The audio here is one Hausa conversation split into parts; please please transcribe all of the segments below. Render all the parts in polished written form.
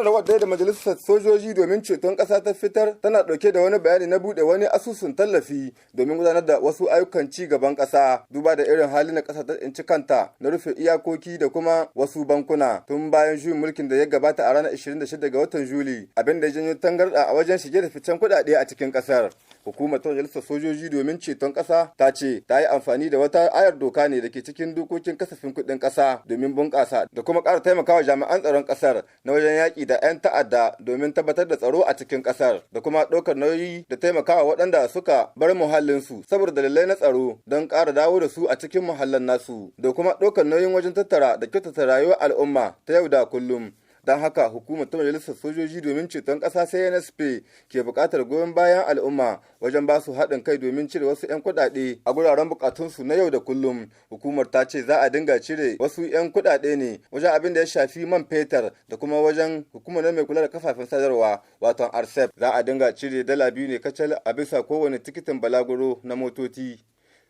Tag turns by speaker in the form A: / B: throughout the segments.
A: Sanarwar da majalisar sojoji domin ceton ƙasa ta fitar tana ɗauke da wani bayani na buɗe wani asusun tallafi domin gudanar da wasu ayyukan ci gaban ƙasa, duba da irin halin da ƙasa ta tsinci kanta na rufe iyakoki da kuma wasu bankuna tun bayan juyin mulkin da ya gabata a ranar 26 ga watan Juli, abin da ya janyo tangarɗa a wajen shige da ficen kuɗaɗe a cikin ƙasar. Hukumar ta majalisar sojoji domin ceton ƙasa ta ce ta yi amfani da wata ayar doka ne da ke cikin dokokin kasafin kuɗin ƙasa domin bunƙasa da kuma ƙara taimakawa jami'an tsaron ƙasar na wajen yaƙi da 'yan ta'adda domin tabbatar da tsaro a cikin ƙasar, da kuma ɗaukar nauyi da taimakawa waɗanda suka bar muhallinsu saboda dalilai na tsaro don ƙara dawo da su a cikin muhallin nasu, da kuma ɗaukar nauyin wajen tattara da kyautata rayuwar al'umma ta yau da kullum. Don haka hukumar ta majalisar sojoji domin ceton ƙasa CNSP ke buƙatar goyon bayan al'umma wajen ba su haɗin kai domin cire wasu 'yan kuɗaɗe a guraren buƙatunsu na yau da kullum. Hukumar ta ce za a dinga cire wasu 'yan kuɗaɗe ne wajen abin da ya shafi man fetur da kuma wajen hukumar mai kula da kafafen sadarwa, wato ARCEP. Za a dinga cire $2 ne kacal a bisa kowane tikitin balaguro na motoci.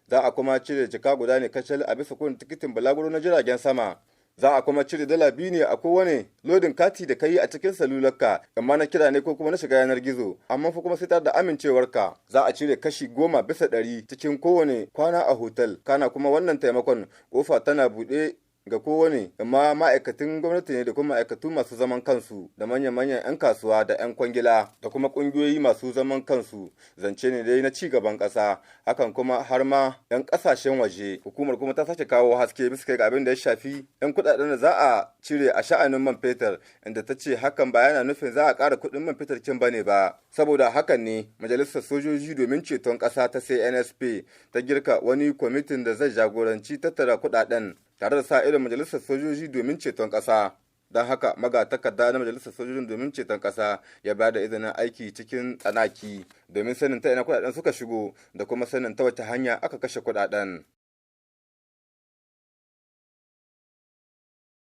A: Za a kuma cire jaka 1 ne kacal a bisa kowane tikitin balaguro na jiragen sama. Za a kuma cire $2 ne a kowane lodin kati da ka yi a cikin salularka, amma na kira ne ko kuma na shiga yanar gizo, amma fa kuma sai tare da amincewarka. Za a cire kashi 10% cikin kowane kwana a hotel. Kana kuma wannan taimakon kofa tana buɗe ga kowane, amma ma'aikatan gwamnati ne da kuma ma'aikatu masu zaman kansu da manya-manyan 'yan kasuwa da 'yan kwangila da kuma ƙungiyoyi masu zaman kansu. Zance ne dai na ci gaban ƙasa, hakan kuma har ma 'yan ƙasashen waje. Hukumar kuma ta sake kawo haske bisa ga abin da ya shafi 'yan kuɗaɗen da za a cire a sha'anin man fetur, inda ta ce hakan ba yana nufin za a ƙara kuɗin man fetur kin bane ba. Saboda hakan ne majalisar sojoji domin ceton ƙasa ta CNSP ta girka wani kwamitin da zai jagoranci tattara kuɗaɗen tare da sa irin majalisar sojoji domin ceton ƙasa. Don haka magatakarda na majalisar sojojin domin ceton ƙasa ya bayar da izinin aiki cikin tsanaki domin sanin ta ina kuɗaɗen suka shigo da kuma sanin ta wace hanya aka kashe kuɗaɗen.